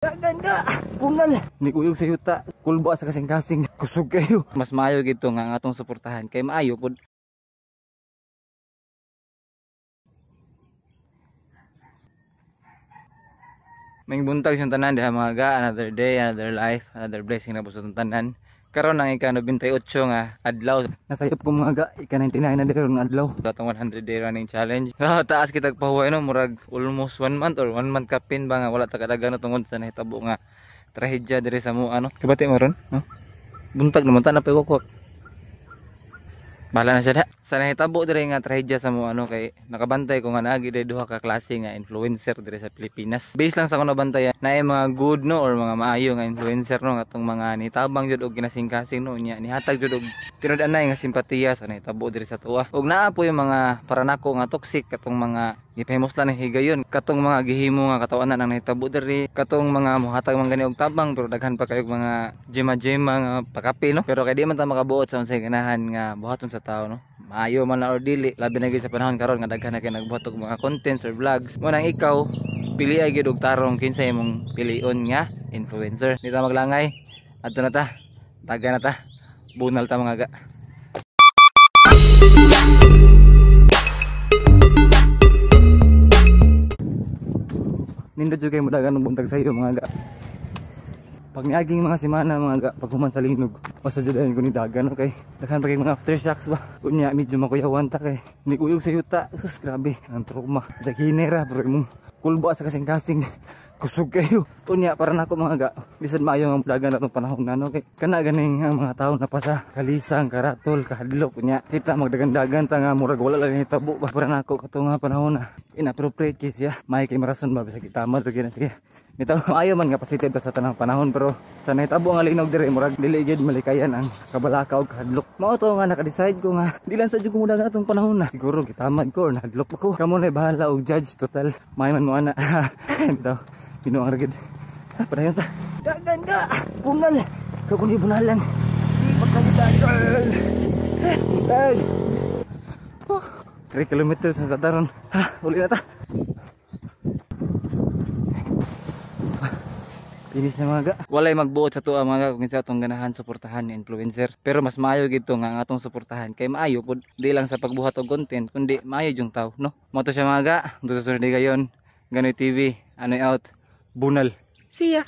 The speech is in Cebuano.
Ganda! Punal! Nikuyog sa yuta, kulba sa kasing-kasing, kusog kayo. Mas maayo gito nga ang atong suportahan kay maayo pud. May buntag siyang tanan diha mga ga, another day, another life, another blessing na busot tanan. Karon ang ika-98 nga adlaw. Nasayop ko mga ga, ika-99 na diri nga adlaw. Atong 100 day running challenge. Taas kitag pahuway no, murag almost 1 month or 1 month kapin ba nga wala ta kadagan no, tungod sa nahitabo nga trahedya diri sa mo ano. Kabati mo ron, no? Buntag naman ta na paywak-wak. Bahala na siya da. Sa nahitabo diri nga trahedya sa mo ano kay nakabantay ko nga naagi diri duha ka klase nga influencer diri sa Pilipinas. Based lang sa akong nabantayan, naay mga good no or mga maayo nga influencer no atong mga nitabang jud og kinasingkasing no nya nihatag jud og tinud-anay nga simpatiya sa nahitabo diri sa tuwa. Og naa po yung mga para nako nga toxic katong mga gipahimoslan ng higayon, katong mga gihimo nga katawanan ang nahitabo diri, katong mga mohatag man gani og tabang pero daghan pa kayog mga jema-jema nga pakape no. Pero kay di man ta makabuot sa unsay ganahan nga buhaton sa tao no. Maayo man na or dili, labi na gyud sa panahon karon nga daghan na kay nagbuhat og mga contents or vlogs. Mo nang ikaw pili ay gyud og tarong kinsa imong pilion nga influencer. Di ta maglangay, adto na ta, daga na ta, bunal ta mga ga. Nindot jud kay mudagan og buntag sa iyo mga ga. Pag niaging mga semana mga ga, pag human sa linog, basta jud ayon ko ni dagan no kay daghan pa kay mga aftershocks ba. Unya medyo makuyawan ta kay nikuyog sa yuta. Sus grabe ang trauma. Sa hinera pero imong kulba sa kasing-kasing, kusog kayo. Unya para nako mga ga, bisan maayo ang dagan atong panahon na no kay kana ganing ang mga tawo na pa sa kalisang, karatol, kahadlok. Unya kita magdagan-dagan ta nga murag wala lang hitabo ba. Para nako kato nga panahon na inappropriate siya. May kay marason ba bisag itamad ra gyud na sige. Bitaw maayo man nga positive sa tanang panahon pero sa nahitabo nga linog diri murag dili gyud malikayan ang kabalaka og kahadlok. Mao to nga naka-decide ko nga di lang sa jud ko mudagan atong panahon na. Siguro gitamad ko or nahadlok pa ko. Kamo na bahala og judge, total maayo man mo ana. Bitaw binuang ra gyud. Padayon ta. Dagan ka. Punal. Kag bunalan. Di pa kanidagan. Buntag. Oh, 3 kilometers sa daron. Ha, uli na ta. Finish na mga ga. Walay magbuot sa tuwa mga ga kung kinsa atong ganahan suportahan ni influencer. Pero mas maayo gid to nga ang atong suportahan kay maayo pud di lang sa pagbuhat og content kundi maayo jung tawo no. Mo to siya mga ga. Dito sa sunod gayon. Ganoy TV, anoy out. Bunal. See ya.